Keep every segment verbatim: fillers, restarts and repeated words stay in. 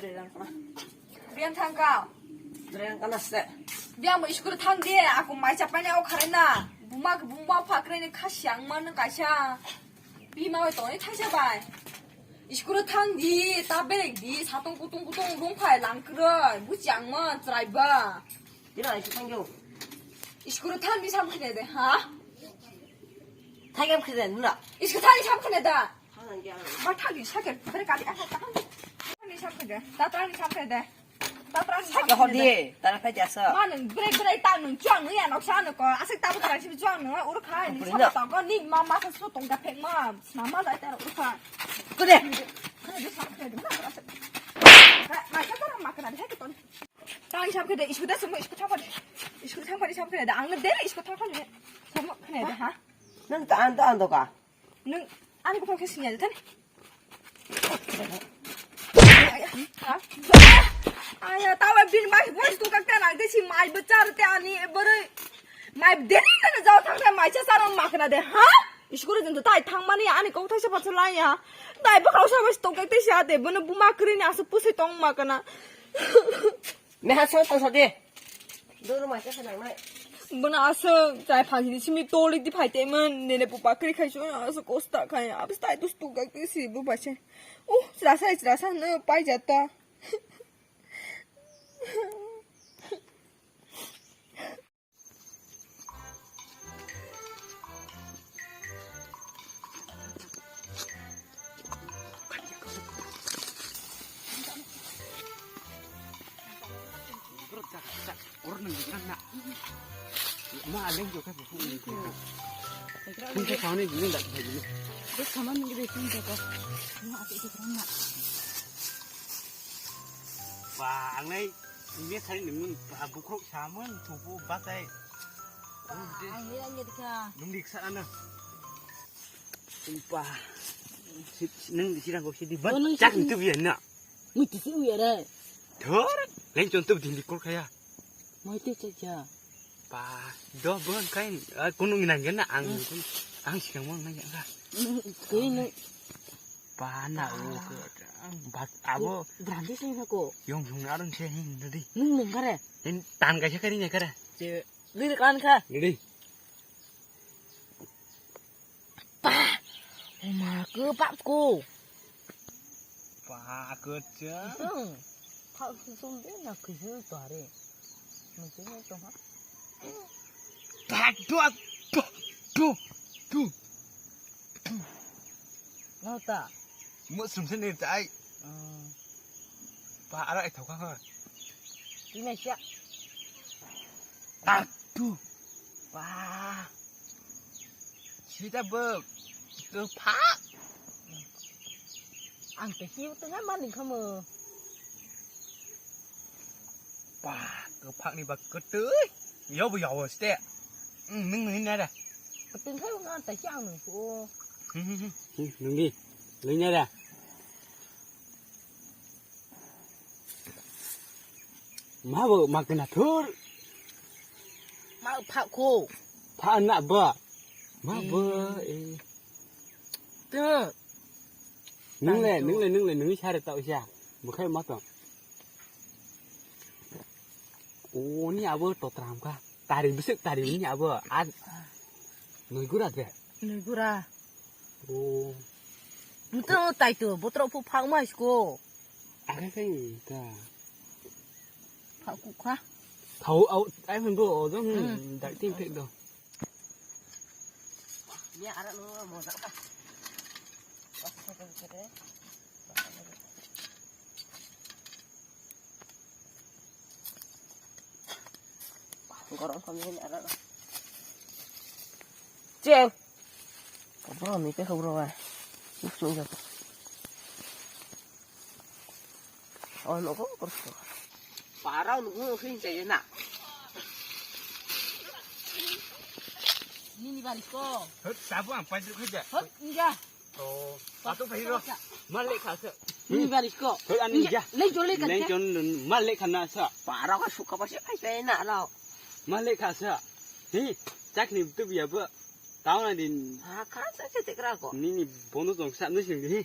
Biang thang ka. Biang kana se. Biang mo school thang di, aku mai chapai na o khare na. Buma buma pakre ni khasi ang man kaisa. Bima oi toni thaisa bai. School thang di, ta berek di, satong kutung kutung rung phai lang kroi. Bu chang man chrai ba. Dina ai thang yo. School thang di sam khne de, ha? Thang yam khne na. School thang di sam khne da. Ba thagi sakhe, bere kali, ah, ta thagi sakhe de. Ta thagi sakhe de. Ta thagi sakhe hodi, ta thagi asa. Ma nung bere bere ta nung chuang nung ya nok sa nung ko. Asik ta thagi si chuang nung ur kha ni sa ta ko ni ma ma sa su tong ka phek ma. Ma ma da ta ur kha. Ko de. Ko de sakhe de. Ma ka ta ma ka na de ke ton. Thagi sakhe de, isu da sumo isu thang pa de. Isu thang pa de sakhe de. Ang de isu thang pa de. Sumo khne de ha. Nang ta an ta an do ka. Nung ani bukhuk khe sini aja thani. Ha? Aya, tawa bin bai voice tu kakta nang de si mai bachar te ani bore. Mai deni na jao thang mai cha saram makna de, ha? Iskuru jin tu tai thang mani ani kok thaisa pacha lai ya. Tai bukhuk sa bai tu kakta si ate bono buma kri ni asu pusi tong makna. Meha so tong so de. Doro mai cha nang nai. Bono aswk chai phangni simi toli di phai tei man nene pupa kri khai chwng aswk kosta khai abs tai dus tu gak si bu ba se. Uh, rasa rasa no pai jata. Ba, ang nai, ini saya nung, ah, bukrok saman, tupu batai. Ang ni ang ni dikha. Nung diksa ana. Umpa. Nung di sirang kau sidi ban. Oh, nung cak sidi. Itu biar nak. Mui tisi uya re. Thor, lain contoh di likor kaya. Mui tu cak ya. Pa, do bon kain, ah, kunung nang na ang, hmm, ang sikang mang nang ya. Kini. Pa na o ke. Bat abo. Brandi sini ko. Yong yong arun se hin tadi. Nung nung kare. Hin tan kaisa kari nya kare. Je, liri kan kha. Liri. Pa! Oma, kwpak ko. Pa, kwchang. Hmm. Kha kusum de na kusu tare. Musu ne to ha. Pa, do, do, do, do. No ta. Mo sum se ne tai. Hmm. Pa, ara ai thau kha ha. Tinaisa. Atu. Wah. Sita bek. Tuh, Pak. Ang teh hiu tengah maling kamu. Wah, tuh, Pak, ni bak ketui. Yo, bu, yo, ste. Hmm, nung, nung, nara. Ketui kayu ngan teh hiang nung, oh. Hmm, hmm, hmm. Hmm, nung di. Nung, nara. Ma bo ma kena thur. Ma pha ko. Pha na ba. Ma bo, eh. Te. Nung le, nung le, nung le, nung sare tau sia. Bukhai ma to. O ni abo to tram ka. Tari bisik tari ni abo. A. Noi gura de. Noi gura. O. Nto tai to, botrok phu phak mai sko. Aga kai ta. Phak ku kha. Thau au, ai phun bo, o jong, hmm, dai tin phek do. Ni ara no mo ja ka. Gorom kami ni ara. Cheng. Bro, ni te khobro ba. Suk suk ja. Oh, no ko, por ko. Para no ko hin te na. Nini bari ko. Hot, sabu ang pai duk ja. Hot, inja. Oh, atu pai ro. Mal le kha sa. Nini bari ko. Hot, ani ja. Lei jole ka. Lei jon mal le kha na sa. Para ko suka pa se ai te na lo. Mal le kha sa. Hi, chak ni tu biya ba. Tauna din. Ha, kha sa se te kra ko. Nini bono jong sa no sing di.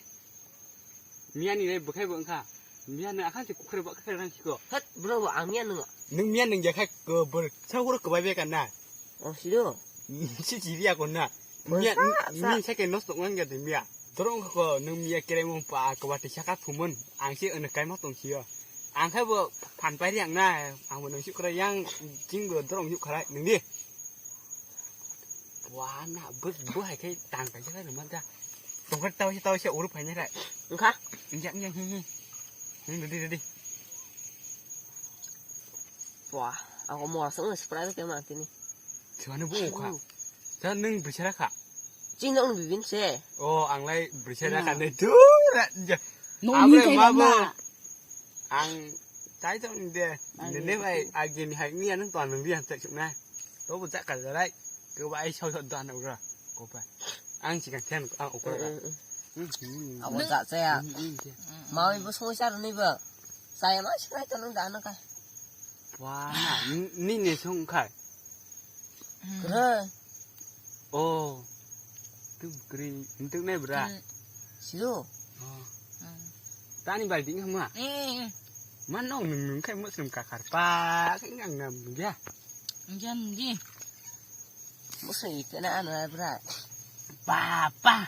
Miya ni le bukhai bo kha. Miya nang akhang se kukhre ba kukhre nang siko. Hat, bro, bo ang miya nung. Nung miya nung ya khai ko bor. Sa horo ko bai be kan na. Oh, sido. Si si ya ko na. Bor Miya sa, sa. Ni sa ke nos tok nang ya de miya. Dorong ko nung miya kere mo pa ko ba te saka phumun. Ang se ono kai ma tong siyo. Ang khai bo phan pai riang na. Ang bo nung si kra yang jing bo dorong yuk khara nung di. Wah, na, bo, bo hai khai tang kai jaka rwma da. Tongkha tau se, tau se, uru phai nai rai. Wngkha? Wngya, wngya, hi, hi. Hi, ready, ready. Wah, ako mora song na surprise ke mang tini. Siwani bo wngkha. Hmm. Sa nung bwsara kha? Chini wng bibin se. Oh, ang lai bwsara kha nai. Dura, ja. Nong Abre ni kai ma bo. Na. Ang tai tong de. Ang Nene ni bai kai. Agi ni hai ni anung to anung di han tak suk na. To bo jak kal rai. Ko ba ai sau sau dan ura. Ko ba. Ang chikang ten ang okra. Mm, mm, mm. Mhm. Abo jak chaya. Mhm, mhm, je. Mawi bo soi sar ni ba. Saya ma sinai to nung dan ka. Wah, ni, ni ne song khai. Kre. Oh. Tu kri, ntuk nai bra. Sido. Oh. Tani bai ding ma. Eh, eh. Man nong nung nung khai muslim kakar pa, khai ngang nam ya. Ngian di. Muslim itu na anu bra. Papa.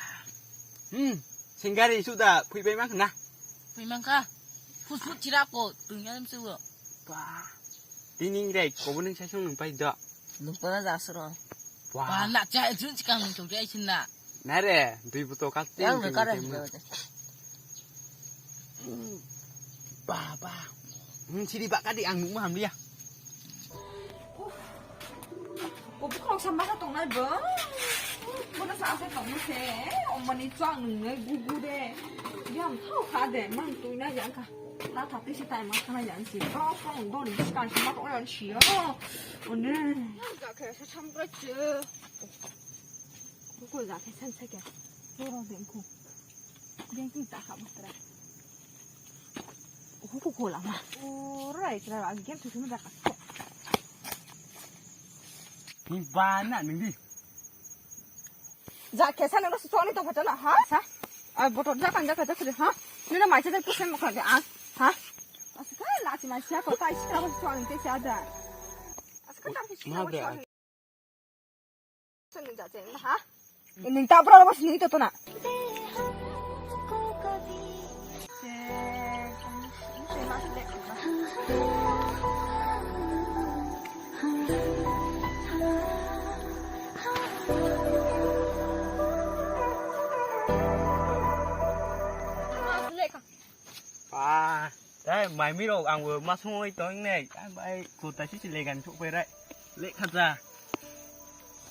Hmm, singgari sudah pui bai mang na. Pui mang ka. Fus fus chira ko, tu ngian su. Pa. Tining rek, ko buning sasung nung pai do. Nung pura jasro. Wah. Ba na cha jun chikang nung chok jai chin na. Na re, dui buto kal ting. Yang ting na kare. Ting. Ba ba. Hmm, siri ba kadi ang nung maham dia. Ko bukrok sa masa tong nai bo. Ko na sa asa tong nai se. Omani chang nung nai gugu de. Yang thau kha de, mang tui na yang kha. Na thati si tai ma khana yang si. Ko ko dori biskang si ma ko ran si yo. One. Ga khe sa cham kra che. Ko ko ga khe san sa kya. Ko ro den ko. Den ki ta kha butra. Ko ko ko la ma. O rai kra a gen tu tu da ka. Ni ba na ning di. Ja kesa nang su choni tong phacha na ha? Sa? A botor ja kan ja ka ja khri ha? Nina mai cha ja pusen mo kha a? Ha? Aska la chi mai sia ko tai sia ko choni te sia da. Aska ta ki sia ko choni. Sini ja chen ha? Ning ta bro bas ni to to na. Pa, tai mai mi rok ang bo ma songwi tong ne. Ai bai ko ta si si legan thuk pai rai. Le kha ja.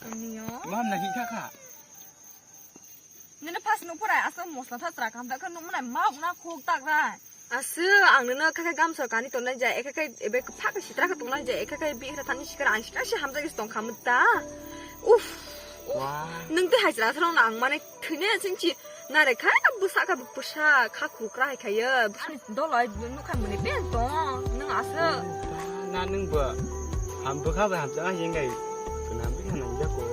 Ani yo. Mam na hi kha kha. Nini pas nuk pura asa mosla tha tra kam da kha nuk mana ma na khok tak rai. Asu, ang nono kha kha gamsa kani tongnai jai, ekha kha ebe phak sitra kha tongnai jai, ekha kha bihra thani sikar ang sikar si hamjak is tong kha mata. Uff. Wah. Nung te hai chwla tharong na ang mane thwine sing chi nare kha na busa kha busa kha khukra hai khayo. Ani dolai nuk kha muni ben tong nung asa. Na nung bo ham bwkha bai hamjak ah yeng dai. Kana bihra nang jako.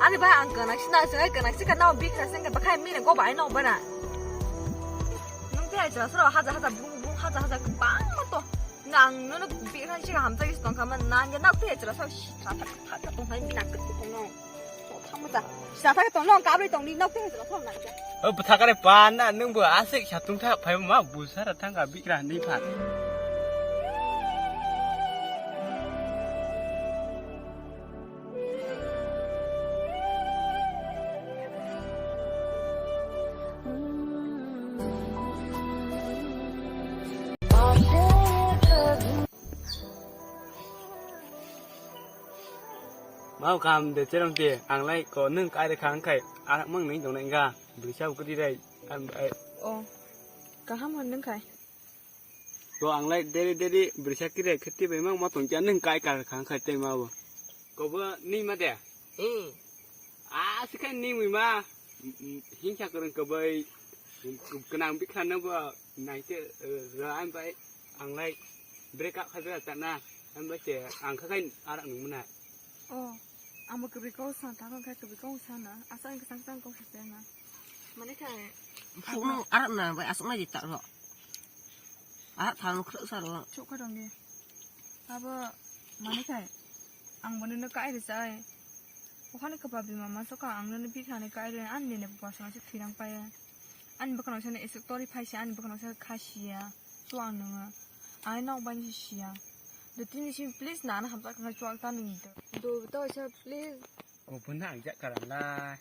Ani ba ang kana sina sina kana sika nao bihra sing ka bakhai mine go bai nao bana. Nung te hai chwla soro haja haja bung bung haja haja bang ma to. Nang nono bihran sika hamjak is tong kha man nang ya nak te hai chwla soro sitra thak thak thak tong hai mina kut kut tong no. Thang ma ta. Sitra thak tong no kabri tong ni nak te hai chwla soro nang ya. O bwtha kare pa na nung bo asik satung tha phai ma bu sara thang ka bikra ni pha. Mau kam de cherong te ang lai ko nung kai re khang kai arak mang nai dong nai ga brisa ukri rai am ai. Oh, kaham hon nung kai. To ang lai deri deri brisa kire kheti bai mang ma tong cha nung kai kar khang khai tei ma bo. Ko bo ni ma de. Hmm. A sikai ni mui ma. Hingkha kwrwng kwbai. Kwnang bikha no bo nai te ra ang bai. Ang lai break up khai ta na. Ang bai te ang kha khai arak nung muna. Oh. Ang bo kwbri kok sa ta khai kwbri kok sa na. Asa ang kesang kesang kok sa na. Mane khai. Phone arak na bai asok nai di ta ro. Ah, thang khwrwk saro. Chukha dong de. Abo mani khai. Ang bono no kai rwchai. Okhani kwpal bima ma soka ang nono bikhani kai rwni ani nene bwsano se thwirang paia. Ani bwkhano se eswk tori phaisa ani bwkhano se khasiya. Chuang nwngo. Ai nok bani se siya. Do tini sim please nana hamsa khana chuak ta nung do. Do to se please. Kubun na ang jak karang lai.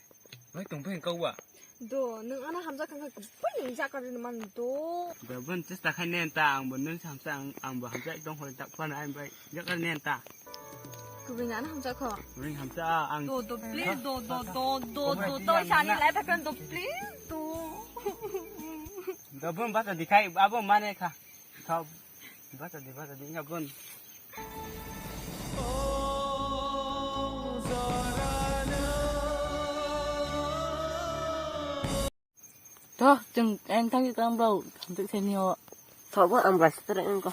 Bai tong bai kau wa. Do, nung ana hamsa khana kubun nung jak karang man do. Do bun chesta khai nen ta ang bun nung hamsa ang ang bun hamsa tong hoi tak pan ai bai jak karang nen ta. Kubun ana hamsa kho. Ring hamsa ang. Do, do, please, do, do, do, do, do, do, sani lai ta kan do, please, do. Do bun bata dikhai abo mane kha. Kha bata di bata di nya bun. To, chwng ang thangwi tang bro, hamjak sani o. Thobo ang bai sitra ang ko.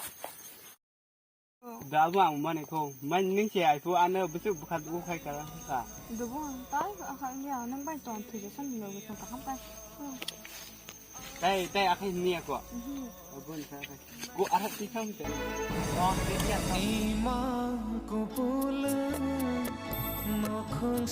Da bo ang mane ko, man ning se ai ko ano bwswk bwkha dugo khai kara ka. Dubo ang tai ka kha ya nang bai ton thuje san ni lo ko ka ham tai. Tai tai akhai ni ko. Mhm. Abun sa ka. Ko ara ti sam te. Ima kupul nokhung